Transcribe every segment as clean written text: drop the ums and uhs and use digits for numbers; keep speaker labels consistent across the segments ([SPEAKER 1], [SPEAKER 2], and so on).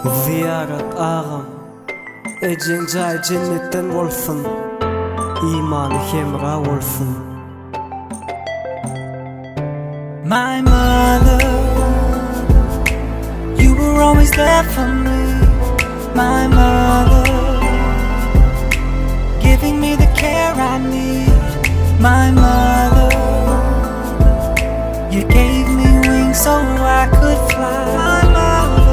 [SPEAKER 1] Zyýarat agam, ejeň jaýy jennetden bolsun, imany hemra bolsun.
[SPEAKER 2] My mother, you were always there for me. My mother, giving me the care I need. My mother, you gave me wings so I could fly. My mother,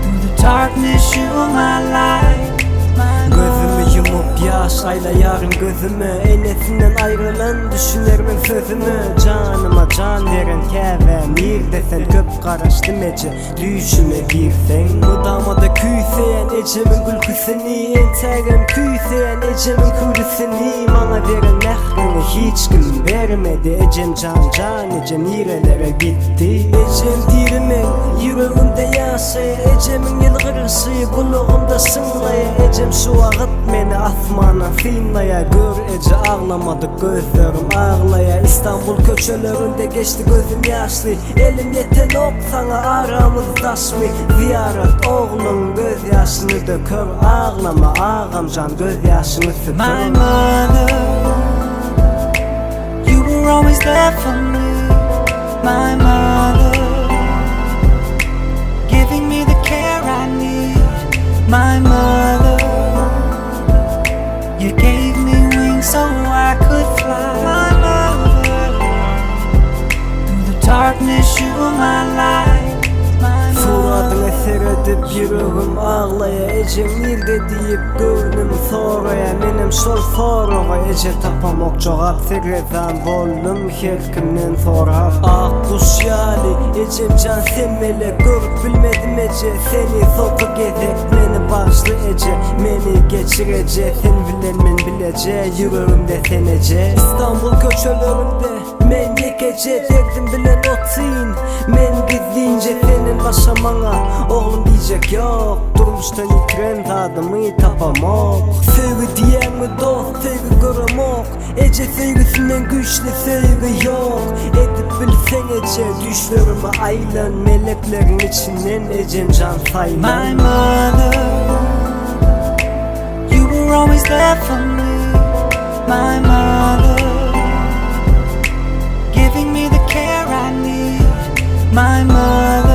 [SPEAKER 2] through the darkness, you were my light. My
[SPEAKER 1] Gözümi ýumup ýaş aýlaýaryn gözüme Enesinden aýrylan düşüner meň sözüme Janyma jan beren käbäm nirde sen Köp garaşdym eje düýşüme girseň Mydama-da küýseýän ejemiň gülküsini Entägem küýseýän ejemiň hüwdüsini Maňa beren mähriňi hiç kim bermedi Ejem jan jan ejem nirelere gitdi Ejem diri meň ýüregimde ýaşaýar Ejemiň ýylgyryşy gulagymda şyňlaýar Ejem şu wagt meni asmandan synlaýar Gör eje aglamadyk gözlerim aglaýar Istanbul köçelerinde geçdi gözüm ýaşly Elim ýetenok saňa aramyz daşmy Zyýarat ogluň göz ýaşyny döker Aglama agamjan göz ýaşyňy süpür
[SPEAKER 2] My mother, you were always there for me. My mother, giving me the care I need. My mother, you gave me wings so I could fly. My mother, through the darkness, you were my light. My
[SPEAKER 1] Suratyňa
[SPEAKER 2] mother.
[SPEAKER 1] seredip ýüregim aglaýar Ejem nirde diýip göwnüm soraýar Menem şol soraga eje tapamok jogap Sergezdan boldum her kimden sorap Ak guş ýaly ejem jan sen melek Görüp bilmedim eje seni soňky gezek Meni bagyşla eje meni geçir eje Sen bilen men bileje ýüregimde sen eje Istanbul köçelerinde men ýekeje Derdim bilen otyn men gizlinje Senden başga maňa oglum diýjek ýok Durmuşdan ýitiren zadymy tapamok Söýgi diýenmi dost söýgi göremok Eje söýgüsinden güýçli söýgi ýok Edip bilseň eje düýşlerime aýlan Melekleriň içinden ejem jan
[SPEAKER 2] My
[SPEAKER 1] saýlan
[SPEAKER 2] mother, you were always there for me. My mother, giving me the care I need. My mother.